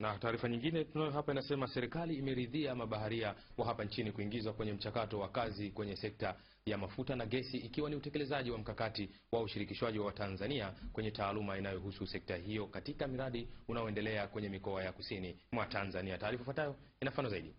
Na taarifa nyingine tunayo hapa inasema serikali imeridhia mabaharia wa hapa nchini kuingizwa kwenye mchakato wa kazi kwenye sekta ya mafuta na gesi, ikiwa ni utekelezaji wa mkakati wa ushirikishwaji wa Tanzania kwenye taaluma inayohusu sekta hiyo katika miradi unaoendelea kwenye mikoa ya kusini mwa Tanzania. Taarifa ifuatayo inafafanua zaidi.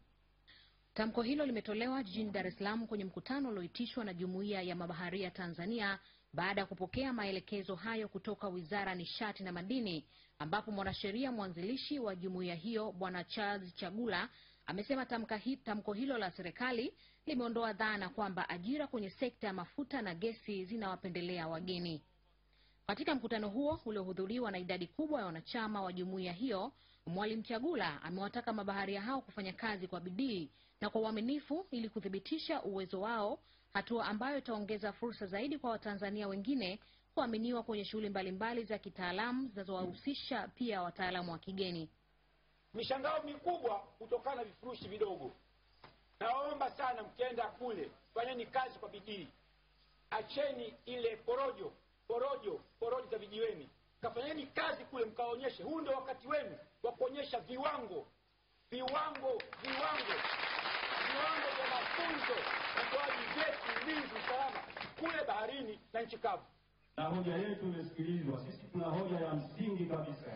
Tamko hilo limetolewa jijini Dar es Salaam kwenye mkutano ulioitishwa na Jumuiya ya Mabaharia Tanzania baada ya kupokea maelekezo hayo kutoka Wizara ya Nishati na Madini, ambapo mwanasheria mwanzilishi wa jumuiya hiyo Bwana Charles Chagula amesema tamko hilo la serikali limeondoa dhana kwamba ajira kwenye sekta ya mafuta na gesi zinawapendelea wageni. Katika mkutano huo uliohudhuriwa na idadi kubwa ya wanachama wa jumuiya hiyo, Mwalimu Chagula amewataka mabaharia hao kufanya kazi kwa bidii na kwa uaminifu ili kuthibitisha uwezo wao, hatua ambayo itaongeza fursa zaidi kwa Watanzania wengine kuaminiwa kwenye shughuli mbalimbali za kitaalamu zinazowahusisha pia wataalamu wa kigeni. Mishangao mikubwa kutokana na vifurushi vidogo. Naomba sana mkienda kule, fanyeni kazi kwa bidii. Acheni ile porojo porojo za vijiweni. Kafanyeni kazi kule, mkaonyeshe. Huu ndio wakati wenu wa kuonyesha viwango viwango vya mafunzo, utoaji vyeti, ulinzi, usalama kule baharini na nchi kavu. Na hoja yetu imesikilizwa. Sisi tuna hoja ya msingi kabisa.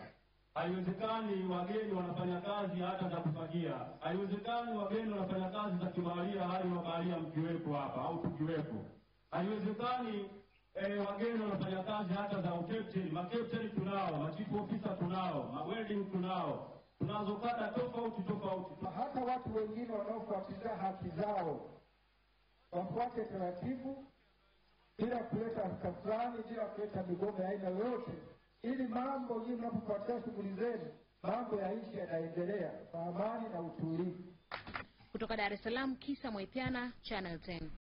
Haiwezekani wageni wanafanya kazi hata za kufagia. Haiwezekani wageni wanafanya kazi za kibaharia hali mabaharia mkiwepo hapa au tukiwepo. Haiwezekani wageni wanafanya kazi hata za ukapteni. Makapteni tunao, machifu ofisa tunao, mawelding tunao. Tunazo kada tofauti tofauti. Hata watu wengine wanaofuatilia haki zao wafuate taratibu bila kuleta tafrani, bila kuleta migomo ya aina yoyote, ili mambo nyinyi mnapofuatilia shughuli zenu, mambo ya nchi yanaendelea kwa amani na utulivu. Kutoka Dar es Salaam, Kisa Mwaipiana, Channel 10.